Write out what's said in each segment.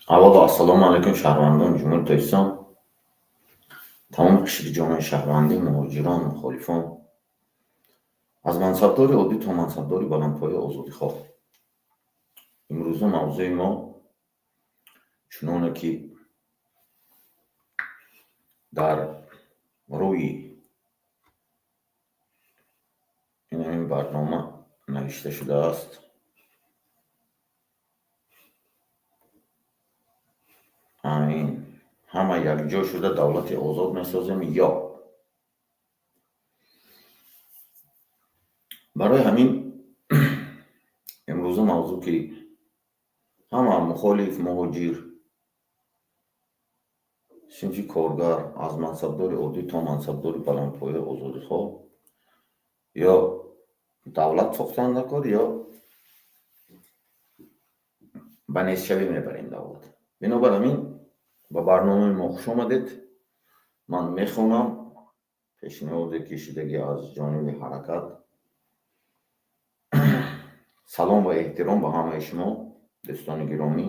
Аввало, ассалому алайкум, шаҳрвандони Ҷумҳурии Тоҷикистон, тамоми қишри ҷомеаи шаҳрвандӣ, муҳоҷирон, мухолифон, аз мансабдори оддӣ то мансабдори баландпояи озодихоҳ. Имрӯза мавзӯи мо, чуноне ки дар рӯи ин барнома навишта шудааст, ин ҳама якҷо шуда давлати озод месозем ё барои ҳамин имрӯза мавзӯъ, ки ҳама мухолиф, муҳоҷир, синфи коргар, аз мансабдори оддӣ то мансабдори баландпояи озодихоҳ, ё давлат сохтан накор, ё ба нестшавӣ мебарем давлат. Бинобар ҳамин ба барномаи мо хуш омадед. Ман мехонам пешниҳоде кишидагӣ аз ҷониби ҳаракат. Салом ва эҳтиром ба ҳамаи шумо, дӯстони гиромӣ,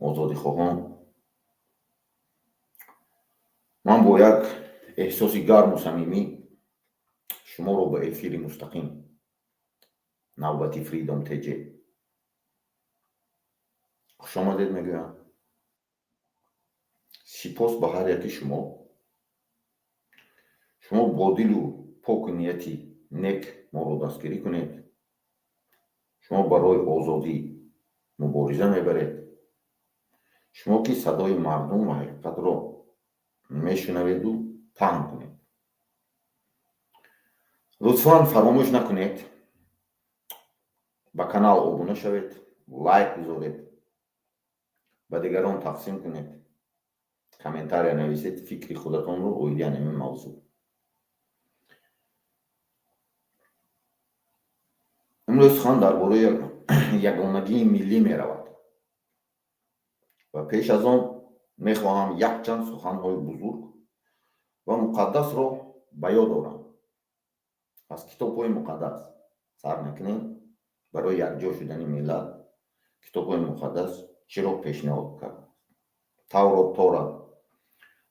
озодихоҳон. Ман бо як эҳсоси гарму самимӣ шуморо ба эфири мустақим навбати Freedom TJ хушомадед мегӯям. Сипос ба ҳар яки шумо. Шумо бо дилу поку нияти нек моро дастгирӣ кунед. Шумо барои озодӣ мубориза мебаред. Шумо ки садои мардум ва ҳақиқатро мешунаведу паҳн кунед. Лутфан фаромӯш накунед, ба канал обуна шавед, лайк гузоред, ба дигарон тақсим кунед, комментария нависед фикри худатонро оиди ҳамин мавзӯъ. Имрӯз сухан дар бораи ягонагии миллӣ меравад ва пеш аз он мехоҳам якчанд суханҳои бузург ва муқаддасро ба ёд орам. Аз китобҳои муқаддас сар мекунем. Барои якҷо шудани миллат китобҳои муқаддас чиро пешниҳод кард? Таврот, Тора.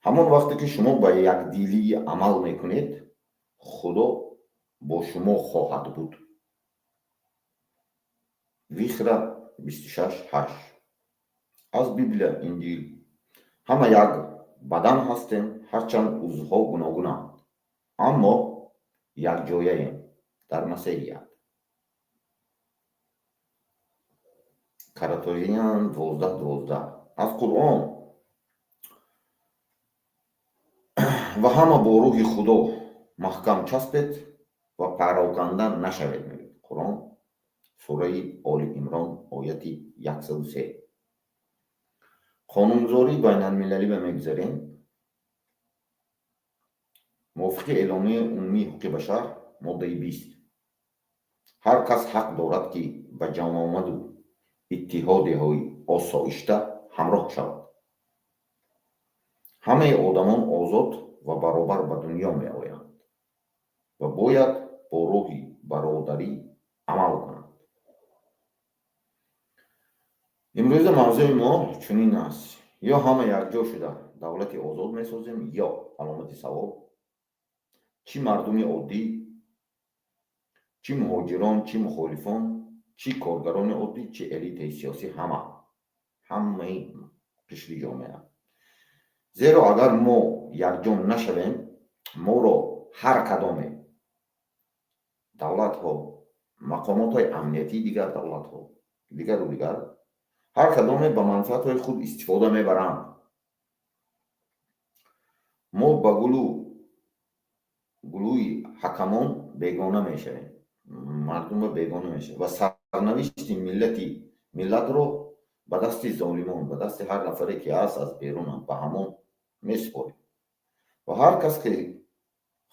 Ҳамон вақте ки шумо ба якдилӣ амал мекунед, Худо бо шумо хоҳад буд. Вихра 26:8. Аз Библия, Инҷил. Ҳама як бадан ҳастем, ҳарчанд узвҳо гуногунанд, аммо якҷояем дар масеҳият. Каратоян 12:12. Аз Қуръон. Ва ҳама бо рӯҳи Худо маҳкам часпед ва пароканда нашавед, мегӯяд Қуръон, сураи Оли Имрон, ояти 103. Қонунгузории байналмилалӣ ба мегузарем. Мувофиқи Эъломияи умумии ҳуқуқи башар, моддаи 20, ҳар кас ҳақ дорад, ки ба ҷамоату иттиҳодияҳои осоишта ҳамроҳ шавад. Ҳамаи одамон озод ва баробар ба дунё меоянд ва бояд бо рӯҳи бародарӣ амал кунанд. Имрӯза мавзӯи мо чунин аст: ё ҳама якҷо шуда давлати озод месозем, ё аломати савол. Чӣ мардуми оддӣ, чӣ муҳоҷирон, чӣ мухолифон, чӣ коргарони оддӣ, чӣ элитаи сиёсӣ, ҳамаи қишри ҷомеа. Зеро агар мо якҷо нашавем, моро ҳар кадоме давлатҳо, мақомотҳои амниятии дигар давлатҳо, дигару дигар, ҳар кадоме ба манфиатҳои худ истифода мебаранд. Мо ба гулӯи ҳакамон бегона мешавем, мардумро бегона мешавем ва сарнавишти миллатро ба дасти золимон, ба дасти ҳар нафаре ки ҳаст аз берун, ба ҳамон месупорем. Ва ҳар кас ки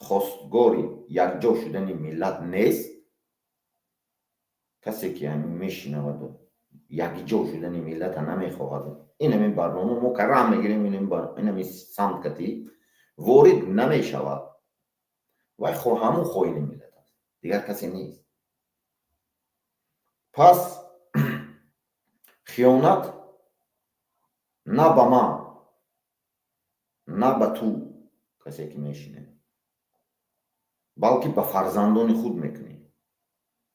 хостгори якҷо шудани миллат нест, касе ки ҳамин мешинаваду якҷо шудани миллата намехоҳад, ин ҳамин барнома мо карам мегирем, ин ҳамин самт кати ворид намешавад, вай ҳамун хоини миллат аст, дигар касе нест. Пас Хиёнат на ба ман, на ба ту, касе ки мешинем, балки ба фарзандони худ мекунем.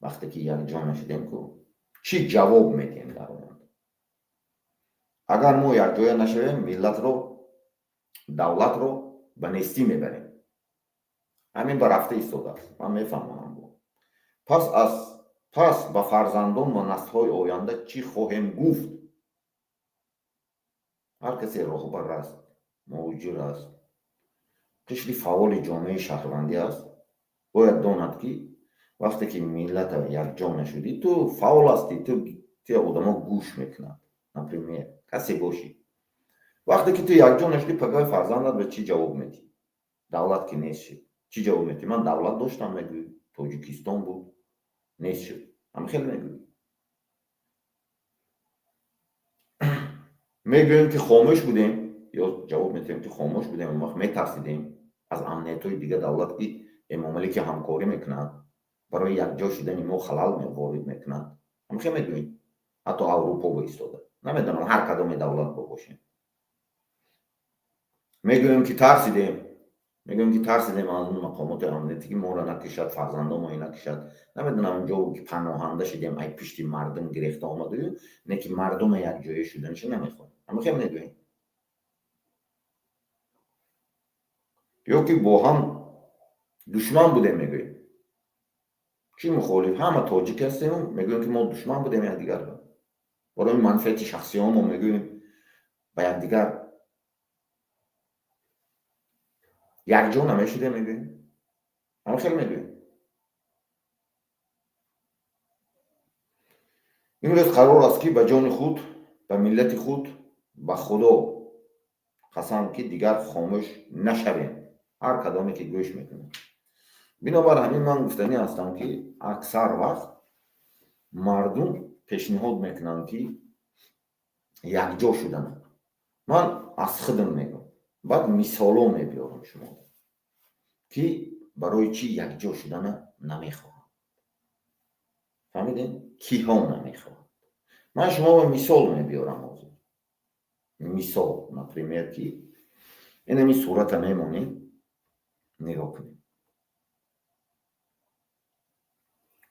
Вақте ки якҷо нашудем ку, чӣ ҷавоб медиҳем дар оянда? Агар мо якҷоя нашавем, миллатро, давлатро ба нестӣ мебарем. Ҳамин ба рафта истодааст, ман мефаҳмонам. Пас ба фарзандон ва наслҳои оянда чӣ хоҳем гуфт? Ҳар касе роҳбар аст, муҳоҷир аст, қишри фаъоли ҷомеаи шаҳрвандӣ аст, бояд донад, ки вақте ки миллата якҷо нашудӣ, ту фаъол ҳастӣ, ту одамо гӯш мекунанд, например, касе бошӣ, вақте ки ту якҷо нашудӣ, пагаи фарзандат ба чӣ ҷавоб медиҳӣ? Давлат ки нест шуд, чӣ ҷавоб медиҳӣ? Ман давлат доштам, мегӯӣ, Тоҷикистон буд, нест шуд. Ҳам хел мегӯӣ? Мегӯем, ки хомӯш будем, ё ҷавоб медиҳем, ки хомӯш будем, он вақт метарсидем аз амниятҳои дигар давлат, ки Эмомалӣ ки ҳамкорӣ мекунад, барои якҷо шудани мо халал ворид мекунад. Ҳамхел мегӯем? Ҳатто Аврупо ба истода, намедонам, ҳар кадоме давлат бо бошем, мегӯем, ки тарсидем, мегӯем, ки тарсидем аз он мақомоти амниятӣ, ки моро накишад, фарзандомо накишад, намедонам, ҷо ки паноҳанда шидем, ай пишти мардум гирехта омадаю, не ки мардума якҷоя шуданаша намехоҳем. Ҳамхел мегӯем? Ё ки бо ҳам душман будем мегӯем? Чӣ мухолиф? Ҳама тоҷик ҳастем, мегӯем, ки мо душман будем якдигар барои манфиати шахсиёмо, мегӯем, ба якдигар якҷо намешудем мегӯем. Ҳама хел мегӯем? Имрӯз қарор аст, ки ба ҷони худ, ба миллати худ, ба Худо қасам, ки дигар хомӯш нашавем, ҳар кадоме ки гӯш мекунад. Бинобар ҳамин ман гуфтанӣ ҳастам, ки аксар вақт мардум пешниҳод мекунанд, ки якҷо шудан. Ман аз худам мегӯм, баъд мисоло мебиёрам шумо, ки барои чӣ якҷо шудана намехоҳам. Фаҳмидем, киҳо намехоҳанд. Ман шуморо мисол мебиёрам ҳозир. Мисол, например, ки инами сурата мемонем, нигоҳ кунем.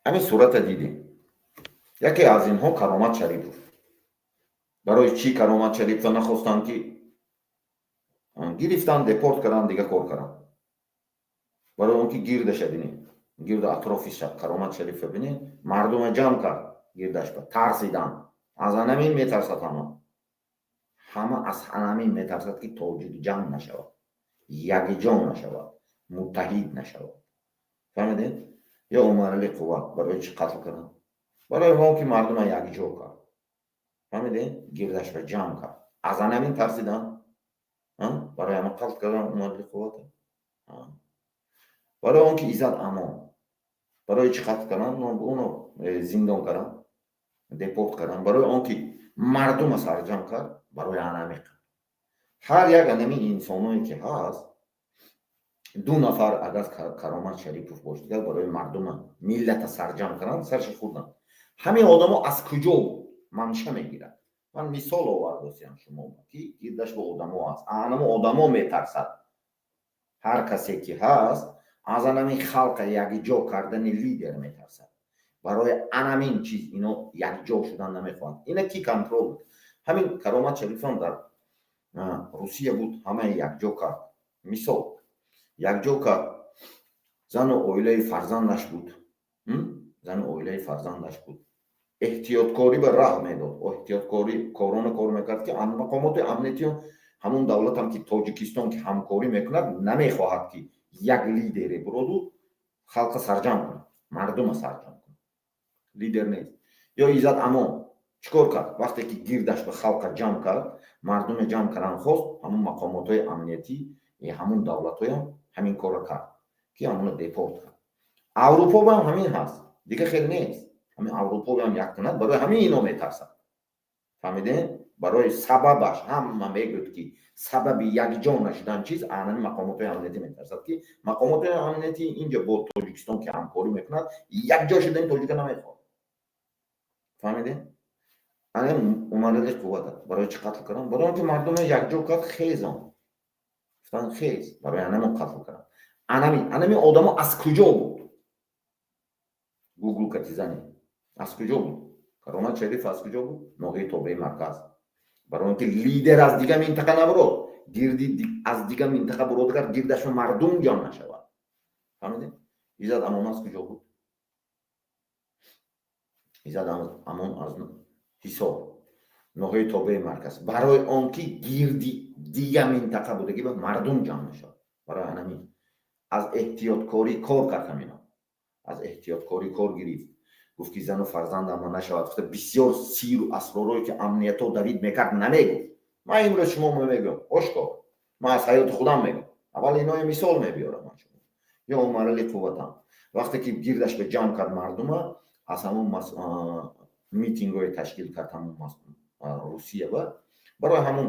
Ҳамин сурата дидем. Яке аз инҳо Каромат Шарипов. Барои чӣ Каромат Шарипова нахостанд, ки гирифтанд, депорт карданд, дига кор карданд? Барои он ки гирдаша бинед, гирду атрофи Каромат Шарифа бинед, мардума ҷамъ кард гирдашба, тарсиданд. Аз анамин метарсад ҳама, ҳама аз анамин метарсад, ки тоҷик ҷамъ нашавад, якҷо нашавад, муттаҳид нашавад. Фаҳмидед? Ё Умарали Қувват барои чӣ қатл карданд? Барои он ки мардума якҷо кард. Фаҳмидед? Гирдашба ҷамъ кард, аз анамин тарсиданд, барои ҳама қатл карданд Умарали Қуввата. Барои он ки Иззат Амон барои чӣ қатл карданд, уно зиндон карданд, депорт карданд? Барои он ки мардума сарҷамъ кард, барои анами кард. Ҳар як анами инсоное ки ҳаст, ду нафар, агар Каромат Шарипов бош, дигар барои мардума, миллата сарҷамъ карданд, сарши хӯрданд. Ҳамин одамо аз куҷо манша мегирад? Ман мисол овардосиям шумо, ки гирдаш бо одамо аст, анамо одамо метарсад. Ҳар касе ки ҳаст, аз анамин халқа якҷо кардани лидер метарсад. Барои анамин чиз ино якҷо шудан намехоҳанд. Ина ки контрол? Ҳамин Каромат Шарифам дар Русия буд, ҳамаи якҷо кард. Мисол, якҷо кард, зану оилаи фарзандаш буд, зану оилаи фарзандаш буд, эҳтиёткорӣ ба раҳ медод, эҳтиёткорӣ корона кор мекард, ки мақомоти амниятӣ ҳамон давлатам, ки Тоҷикистон ки ҳамкорӣ мекунад, намехоҳад, ки як лидере бироду халқа сарҷамъ кунад, мардума сарҷамъ кунад. Лидер нест. Ё Иззат Амон чӣ кор кард? Вақте ки гирдаш ба халқа ҷамъ кард, мардуме ҷамъ кардан хост, ҳамон мақомотҳои амниятӣ ҳамон давлатҳоям ҳамин корро кард, ки ҳамонро депорт кард. Аврупо ҳам ҳамин ҳаст, дига хел нест. Ҳамин Аврупо ҳам як кунад, барои ҳамин ино метарсад. Фаҳмидем? Барои сабабаш ҳама мегӯяд, ки сабаби якҷо нашудан чиз анами мақомотҳои амниятӣ метарсад, ки мақомотҳои амниятӣ инҷа бо Тоҷикистон ки ҳамкорӣ мекунад, якҷо шудани тоҷика намехоҳад. Фаҳмидем? Ана Умарали Қуввата барои чӣ қатл кардам? Барои он ки мардуме якҷо кард, хезон гуфтан, хез, барои анамон қатл кардам. Анами одамо аз куҷо буд? Гугл кати зани, аз куҷо буд? Каромат Шариф аз куҷо буд? Ноҳияи тобеи марказ. Барои он ки лидер аз дига минтақа набурод, гирди аз дига минтақа буродгар, гирдашо мардум ҷамъ нашавад. Фаҳмидем? Иззат Амон аз куҷо буд? Иззат Амон аз Ҳисор, ноҳияи тобеи марказ. Барои он ки гирди дига минтақа будагӣ ба мардум ҷамъ мешавад. Барои анамин аз эҳтиёткорӣ кор кард. Ҳамино аз эҳтиёткорӣ кор гирифт. Гуфт, ки зану фарзандама нашавад. Гуфта, бисёр сиру асророе, ки амниятҳо давид мекард, намегуфт. Ман имрӯз шумо мегӯям ошкор, ман аз ҳаёти худам мегӯям. Аввал иное мисол мебиёрам ман шумо. Ё Умарали Қувватам, вақте ки гирдаш ба ҷамъ кард мардума, аз ҳамун митингҳое ташкил кард, ҳамун Русия ба барои ҳамун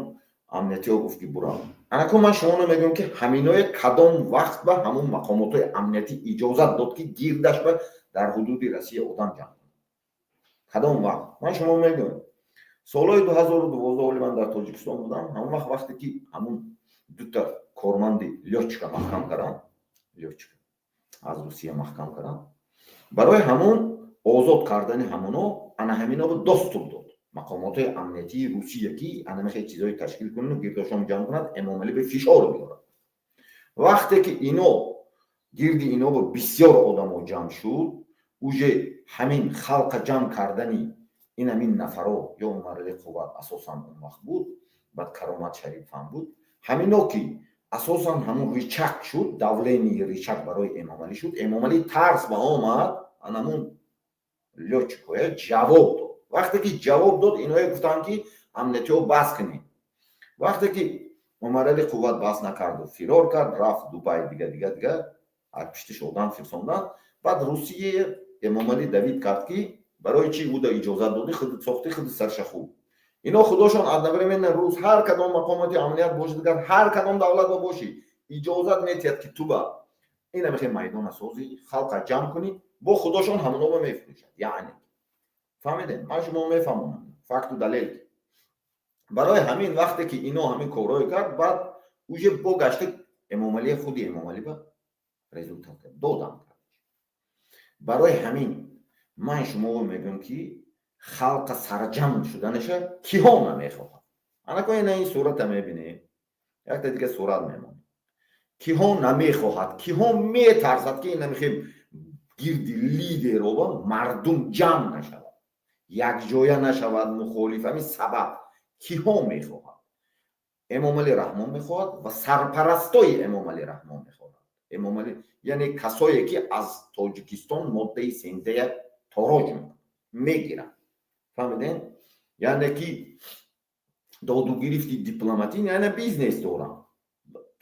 амниятиҳо гуфт, ки бурав. Анаку ман шумоно мегӯям, ки ҳаминое кадом вақт ба ҳамун мақомотҳои амниятӣ иҷозат дод, ки гирдаш ба дар ҳудуди Россия одам ҷамъ кунад? Кадом вақт? Ман шумо мегӯям, солҳои 2012, оли ман дар Тоҷикистон будам. Ҳамон вақт, вақте ки ҳамун дута корманди лётчика маҳкам кардам, лётчика аз Русия маҳкам кардам, барои ҳамун озод кардани ҳамуно, ана ҳамино доступ дод мақомотҳои амниятии Русия, ки анамихе чизҳое ташкил кунад, гирдошон ҷамъ кунад, Эмомалӣ ба фишор биёрад. Вақте ки ино гирди ино бисёр одамо ҷамъ шуд, уже ҳамин халқа ҷамъ кардани ин ҳамин нафаро, ё Умарали Қувват асосан он вақт буд, баъд Каромат Шариф ҳам буд, ҳамино ки асосан ҳамун рычаг шуд, давление рычаг барои Эмомалӣ шуд. Эмомалӣ тарс ба омад, анамун лётчикоя ҷавоб дод. Вақте ки ҷавоб дод, иное гуфтанд, ки амниятиҳо, бас кунед. Вақте ки Умарали Қувват бас накарду фирор кард, рафт Дубай, дига, дига, дига, аз пиштиш одам фирсонданд. Баъд Русия Эмомалӣ давид кард, ки барои чӣ уда иҷозат додӣ, худ сохтӣ, худ сарша хуб. Ино худошон одновременно рӯз ҳар кадом мақомоти амният бошад, агар ҳар кадом давлат ба бошӣ, иҷозат метиҳад, ки ту ба ина мехоҳи майдона созӣ, халқа ҷамъ кунӣ, бо худошон ҳамоноба мефурӯшад. Яъне фаҳмидем, ман шумо мефаҳмонам факту далел. Барои ҳамин вақте ки ино ҳамин корҳое кард, баъд уже бо гашта Эмомалӣ, худи Эмомалӣ ба результат кард, додам кард. Барои ҳамин ман шумо мегӯям, ки халқа сарҷамъ шуданаша киҳо намехоҳад. Анако ина ин сурата мебинем, якта дига сурат мемонем. Киҳо намехоҳад, киҳо метарсад, ки ина мехоҳем гирди лидероба мардум ҷамъ нашавад, якҷоя нашавад мухолиф. Ҳамин сабаб киҳо мехоҳад? Эмомалӣ Раҳмон мехоҳад ва сарпарастои Эмомалӣ Раҳмон мехоҳад. Эмомалӣ, яъне касое, ки аз Тоҷикистон моддаи 13 тороҷ мегиранд. Фаҳмидем? Яъне ки додугирифти дипломатӣ, яъне бизнес дорам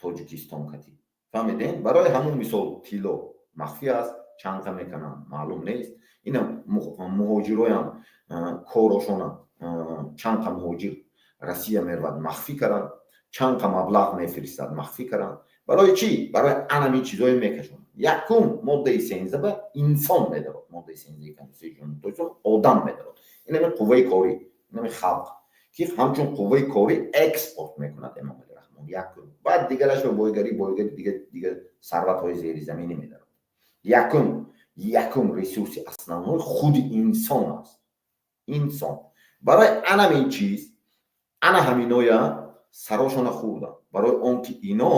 Тоҷикистон кати. Фаҳмидем? Барои ҳамун мисол тилло махфӣ аст, чанқа мекунанд, маълум нест. Ина муҳоҷироям корошона, чанқа муҳоҷир Россия меравад, махфӣ карданд, чанқа маблағ мефиристад, махфӣ карданд. Барои чӣ? Барои анамин чизое мекашонад. Якум, моддаи 13 ба инсон медарод, моддаи 13 Конститутсияи Ҷумҳурии Тоҷикистон одам медарод. Инами қувваи корӣ, инами халқ, ки ҳамчун қувваи корӣ экспорт мекунад Эмомалӣ Раҳмон, якум. Баъд дигараш ба бойгарӣ, бойгари, дига, дига сарватҳои зеризаминӣ медарод. Якум ресурси основной худи инсон аст, инсон. Барои анамин чиз ана ҳаминоя сарошона хӯрданд, барои он ки ино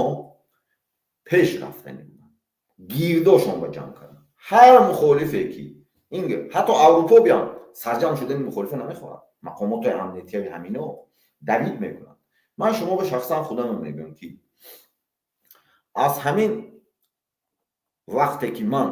пеш рафтани буданд, гирдошон ба ҷамъ карданд. Ҳар мухолифе ки ин ҳатто Аврупо биям, сарҷамъ шудани мухолифа намехоҳад. Мақомотҳои амниятиҳои ҳамино давид мекунанд. Ман шумо ба шахсан худам мегӯям, ки аз ҳамин вақте ки ман